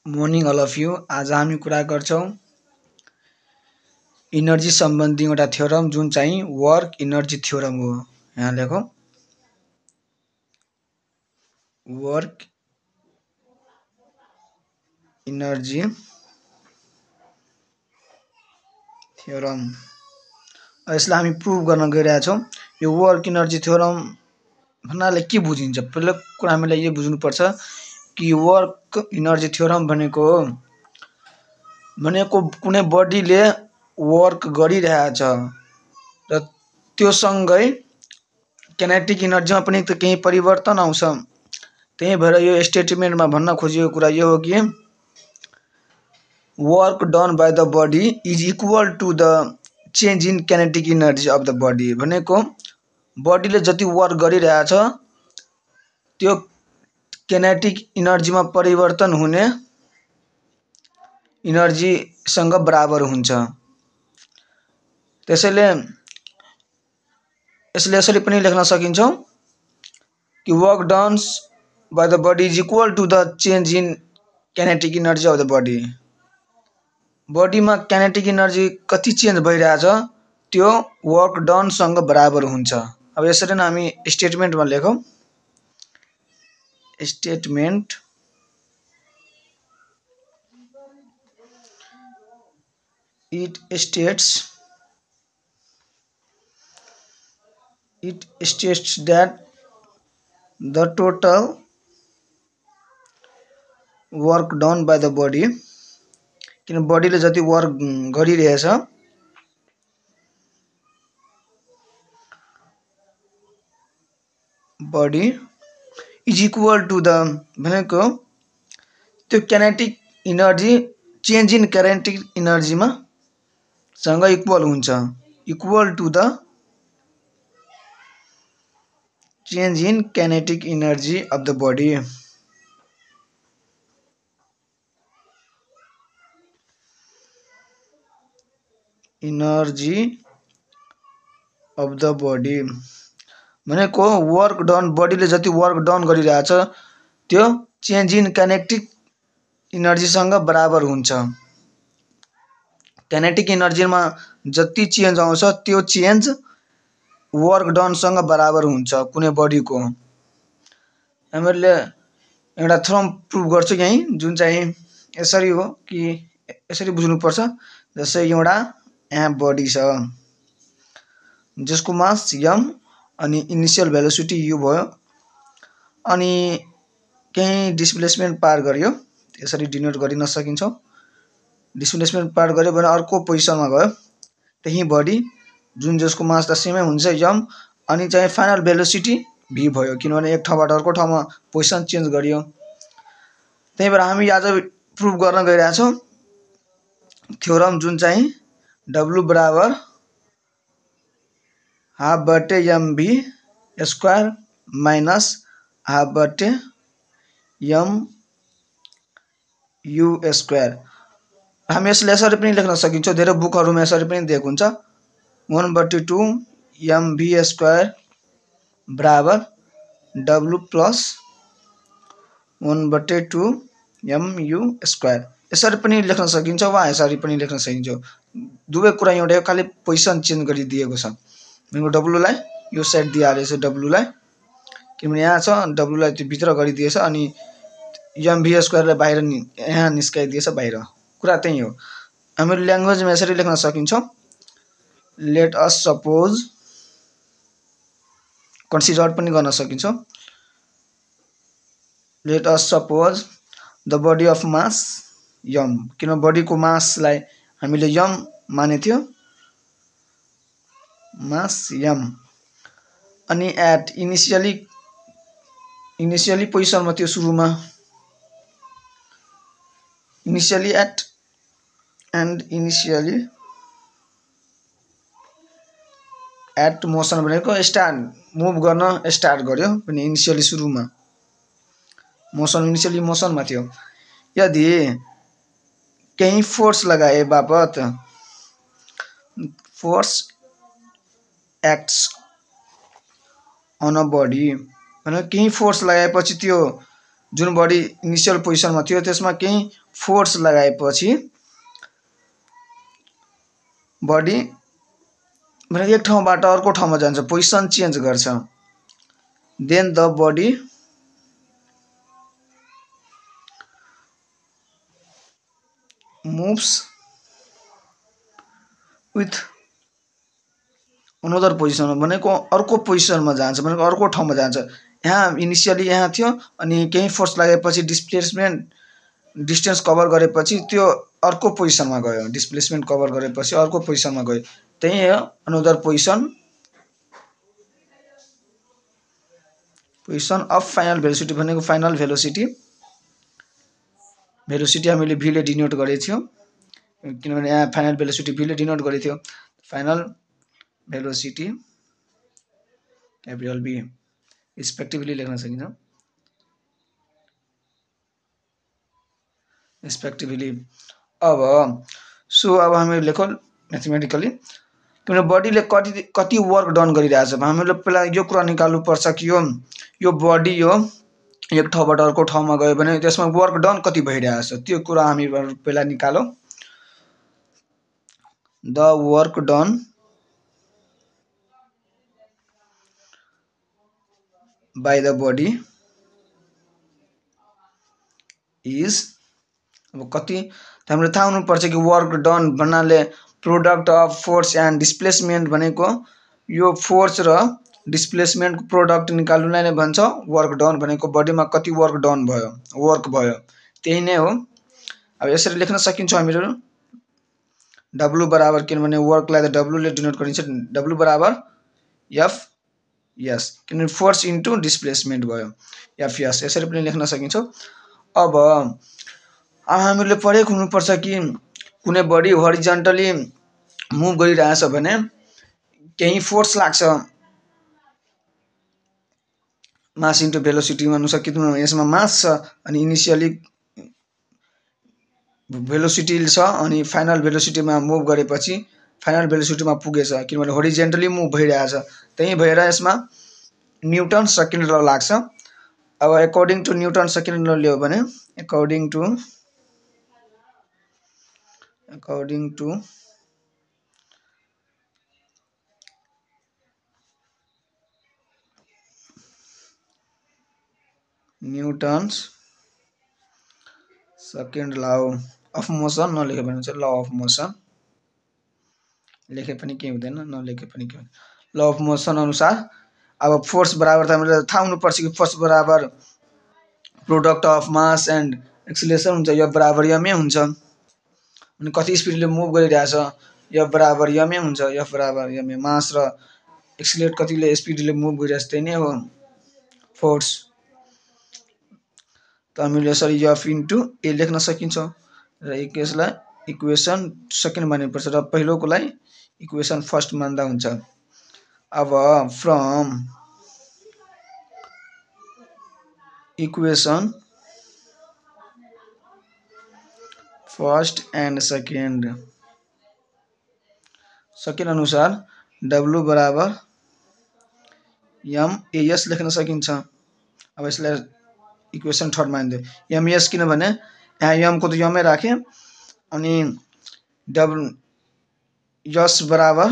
Morning all of you. आज हामी कुरा गर्छौँ इनर्जी सम्बन्धी एउटा थ्योरम जुन चाहिँ वर्क इनर्जी थ्योरम हो। यहाँ लेखौँ वर्क इनर्जी थ्योरम। यसलाई हामी प्रुभ गर्न गइरहेछौँ। यो वर्क इनर्जी थ्योरम भन्नाले के बुझिन्छ? पहिलो कुरा हामीले यो बुझ्नुपर्छ कि वर्क इनर्जी थ्योरम भनेको कुनै बडीले वर्क गरिरहेछ र त्यो सँगै किनेटिक इनर्जीमा पनि त केही परिवर्तन आउँछ। त्यही भएर यो स्टेटमेन्टमा भन्न खोजेको कुरा यो हो कि work done by the body is equal to the change in kinetic energy of the body. भनेको बडीले जति वर्क गरिरहेछ त्यो किनेटिक इनर्जीमा परिवर्तन हुने इनर्जीसँग बराबर हुन्छ। त्यसैले यसरी पनि लेख्न सकिन्छ कि work done by the body is equal to the change in kinetic energy of the body. बडीमा किनेटिक इनर्जी कति चेन्ज भइरहेछ त्यो वर्क डनसँग बराबर हुन्छ। अब यसरी नै हामी स्टेटमेन्टमा लेखौँ। Statement it states that the total work done by the body, किन बडीले जति वर्क गरिरहेछ body is equal to the भनेको त्यो kinetic energy change in kinetic इनर्जीमा सँग इक्वल हुन्छ। Equal to the change in kinetic energy of the body. Energy of the body भनेको वर्क डन, बडीले जति वर्क डन गरिरहेछ त्यो चेन्ज इन किनेटिक इनर्जीसँग बराबर हुन्छ। किनेटिक इनर्जीमा जति चेन्ज आउँछ त्यो चेन्ज वर्क डनसँग बराबर हुन्छ कुनै बडीको। हामीले एउटा थ्योरम प्रुभ गर्छौँ यहीँ, जुन चाहिँ यसरी हो कि यसरी बुझ्नुपर्छ। जस्तै एउटा यहाँ बडी छ जसको मास m अनि इनिसियल भेलोसिटी u भयो अनि केही डिस्प्लेसमेन्ट पार गर्यो, यसरी डिनोट गरिन सकिन्छ। डिस्प्लेसमेन्ट पार गर्यो भने अर्को पोजिसनमा गयो त्यही बडी जुन जसको मास त सेमै हुन्छ m अनि चाहिँ फाइनल भेलोसिटी v भयो, किनभने एक ठाउँबाट अर्को ठाउँमा पोजिसन चेन्ज गरियो। त्यही भएर हामी आज प्रुभ गर्न गइरहेछौँ थ्योरम जुन चाहिँ w बराबर हाफ बटे mv स्क्वायर माइनस हाफ बटे mu स्क्वायर। हामी यसलाई यसरी पनि लेख्न सकिन्छ, धेरै बुकहरूमा यसरी पनि दिएको हुन्छ 1/2 mv स्क्वायर बराबर w प्लस 1/2 mu स्क्वायर। यसरी पनि लेख्न सकिन्छ वा यसरी पनि लेख्न सकिन्छ। दुवै कुरा एउटै हो, खालि पोजिसन चेन्ज गरिदिएको छ। भनेको w लाई यो साइड दिइहालेको छ w लाई, किनभने यहाँ छ w लाई त्यो भित्र गरिदिएछ अनि mv स्क्वायरलाई बाहिर यहाँ निस्काइदिएछ बाहिर। कुरा त्यही हो। हामीले ल्याङ्ग्वेजमा यसरी लेख्न सकिन्छ। लेट अस सपोज, कन्सिडर पनि गर्न सकिन्छ। Let us suppose the body of mass m, किन बडीको मासलाई हामीले m मानेको थियो, मास m अनि एट इनिसियली पोजिसनमा थियो सुरुमा, initially at and initially at motion भनेको स्टार्ट मुभ गर्न स्टार्ट गर्यो भने इनिसियली सुरुमा मोसन इनिसियली मोसनमा थियो। यदि केही फोर्स लगाए बापत force acts on a body भनेको केही फोर्स लगाएपछि त्यो जुन बडी इनिसियल पोजिसनमा थियो त्यसमा केही फोर्स लगाएपछि बडी एक ठाउँबाट अर्को ठाउँमा जान्छ, पोजिसन चेन्ज गर्छ। Then the body moves with another position भनेको अर्को पोजिसनमा जान्छ, भनेको अर्को ठाउँमा जान्छ। यहाँ इनिसियली यहाँ थियो अनि केही फोर्स लागेपछि डिस्टेन्स कभर गरेपछि त्यो अर्को पोजिसनमा गयो, डिस्प्लेसमेन्ट कभर गरेपछि अर्को पोजिसनमा गयो, त्यही हो another position of final velocity भनेको फाइनल भेलोसिटी हामीले v ले डिनोट गरेको थियौँ, किनभने यहाँ फाइनल भेलोसिटी v ले डिनोट गरेको थियो। फाइनल भेलोसिटी कैपिटल V रिस्पेक्टिभली लेख्न सकिन्छ, रिस्पेक्टिभली। अब हामीले लेखौँ म्याथमेटिकली, किनभने बडीले कति वर्क डन गरिरहेछ। हामीले पहिला यो कुरा निकाल्नुपर्छ कि यो बडी यो एक ठाउँबाट अर्को ठाउँमा गयो भने त्यसमा वर्क डन कति भइरहेछ, त्यो कुरा हामी पहिला निकालौँ। The work done by the body is, अब कति हामीले थाहा हुनुपर्छ कि वर्क डन भन्नाले product of force and displacement भनेको यो फोर्स र डिस्प्लेसमेन्टको प्रोडक्ट निकाल्नुलाई नै भन्छ वर्क डन भनेको। बडीमा कति वर्क डन भयो, वर्क भयो, त्यही नै हो। अब यसरी लेख्न सकिन्छ हामीहरू W बराबर, किनभने वर्कलाई त W ले डिनोट गरिन्छ, W बराबर F किनभने फोर्स इन्टु डिस्प्लेसमेन्ट भयो, F यसरी पनि लेख्न सकिन्छ। अब हामीले पढेको हुनुपर्छ कि कुनै बडी हरिजन्टली मुभ गरिरहेछ भने केही फोर्स लाग्छ, मास इन्टु भेलोसिटी अनुसार। किनभने यसमा मास छ अनि इनिसियली भेलोसिटी छ अनि फाइनल भेलोसिटीमा मुभ गरेपछि फाइनल भेलोसिटीमा पुगेछ, किनभने हरिजेन्टली मुभ भइरहेछ, त्यही भएर यसमा न्युटन सेकेन्ड ल लाग्छ। अब according to newton second law लियो भने according to Newton's second law of motion, नलेखे भने चाहिँ ल अफ मोसन, लेखे पनि केही हुँदैन, नलेखे पनि केही हुँदैन। ल अफ मोसन अनुसार अब फोर्स बराबर त हामीले थाहा हुनुपर्छ कि फोर्स बराबर product of mass and acceleration हुन्छ, F बराबर ma हुन्छ। अनि कति स्पिडले मुभ गरिरहेछ, F बराबर ma हुन्छ, F बराबर ma। मास र एक्सिलेरेट कतिले स्पिडले मुभ गरिरहेछ, त्यही नै हो फोर्स। त हामीले यसरी F इन्टु A लेख्न सकिन्छ र यसलाई इक्वेसन सेकेन्ड मान्नुपर्छ र पहिलोकोलाई इक्वेसन फर्स्ट मान्दा हुन्छ। अब from equation first and second अनुसार W बराबर MAS लेख्न सकिन्छ। अब यसलाई इक्वेसन थर्ड मानिदियो MAS, किनभने यहाँ M को त यमै राखे अनि S बराबर,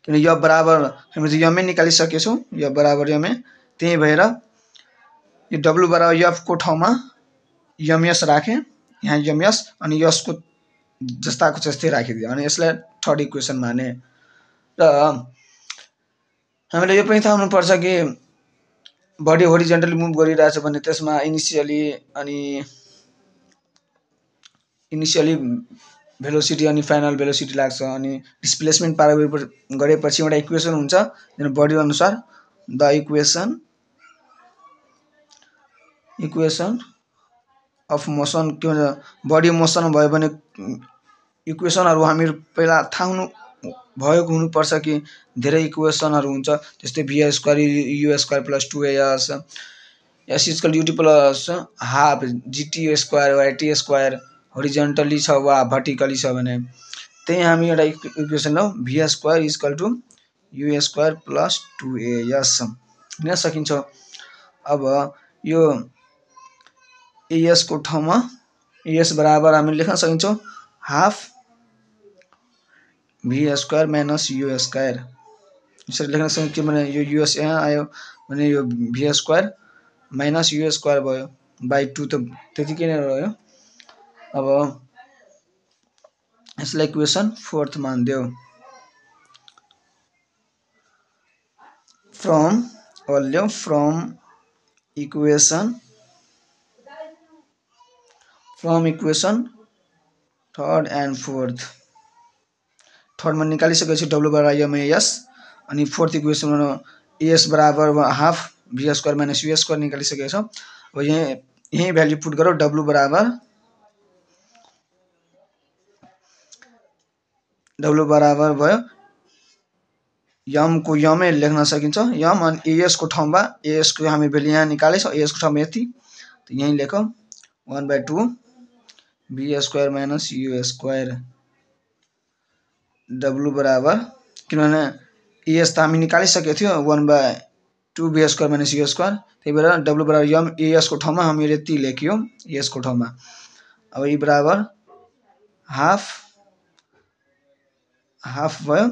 किनभने F बराबर हामीले चाहिँ यमै निकालिसकेछौँ, F बराबर यमै, त्यही भएर यो W बराबर F को ठाउँमा MS राखे, यहाँ MS अनि S को जस्ताको जस्तै राखिदियो अनि यसलाई थर्ड इक्वेसन माने। र हामीले यो पनि थाहा हुनुपर्छ कि बडी हरिजेन्टली मुभ गरिरहेछ भने त्यसमा इनिसियली भेलोसिटी अनि फाइनल भेलोसिटी लाग्छ अनि डिस्प्लेसमेन्ट पार गरेपछि एउटा इक्वेसन हुन्छ बडी अनुसार द इक्वेसन अफ मोसन। के भन्छ बडी मोसन भयो भने इक्वेसनहरू हामीहरू पहिला थाहा भएको हुनुपर्छ कि धेरै इक्वेसनहरू हुन्छ, जस्तै v square u square plus 2as s equal ut plus half gt square yt square horizontally छ वा भर्टिकली छ भने त्यही हामी एउटा इक्वेसन हो v square equal to u square plus 2as लिन सकिन्छ। अब यो एस को ठाउँमा एस बराबर हामीले लेख्न सकिन्छौँ half v square minus u square. यसरी लेख्न सकिन्छ किनभने यो युएस यहाँ आयो भने यो v square minus u square भयो बाई 2 त त्यतिकै नै रह्यो। अब यसलाई इक्वेसन 4 मानिदेऊ। From equation third and fourth. थर्डमा निकालिसकेपछि डब्लु बराबर एम एस अनि फोर्थ इक्वेसनमा एस बराबर half v square minus u square निकालिसकेको छ। अब यही भ्याल्यु पुट गरौँ डब्लु बराबर भयो यम को यमै लेख्न सकिन्छ यम अनि एस को ठाउँमा एस को हामी भ्याल्यु यहाँ निकालेछौँ एस को ठाउँमा यति त यही लेखौँ 1/2 v square minus u square W बराबर किनभने एस त हामी निकालिसकेको थियो 1/2 v square minus u square त्यही भएर डब्लु बराबर यम एस को ठाउँमा हामी यति लेख्यौँ एस को ठाउँमा। अब यी बराबर हाफ भयो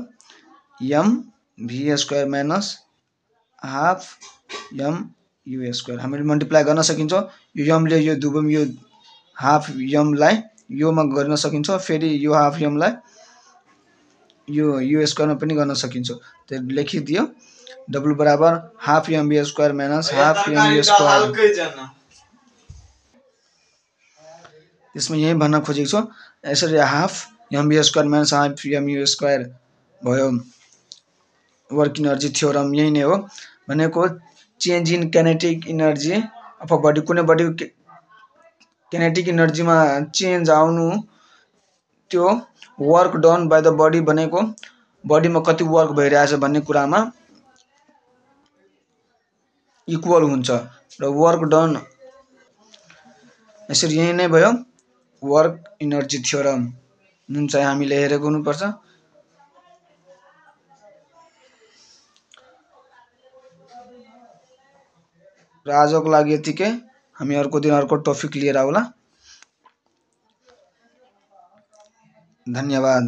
m v square minus half m u square हामीले मल्टिप्लाई गर्न सकिन्छ यो यमले यो दुवैमा यो हाफ यमलाई योमा गर्न सकिन्छ फेरि यो हाफ यमलाई यो यू स्क्वायरमा पनि गर्न सकिन्छ। त्यो लेखिदियो डब्लु बराबर half m v square minus half m u square. यसमा यही भन्न खोजेको छु यसरी half m v square minus half m u square भयो। वर्क इनर्जी थ्योरम यही नै हो भनेको चेन्ज इन काइनेटिक इनर्जी अथवा बडी कुनै बडी काइनेटिक इनर्जीमा चेन्ज आउनु त्यो work done by the body भनेको बडीमा कति वर्क भइरहेछ भन्ने कुरामा इक्वल हुन्छ र वर्क डन यसरी यही नै भयो वर्क इनर्जी थ्योरम जुन चाहिँ हामीले हेरेको हुनुपर्छ। र आजको लागि यतिकै हामी अर्को दिन अर्को टपिक लिएर आउला। धन्यवाद।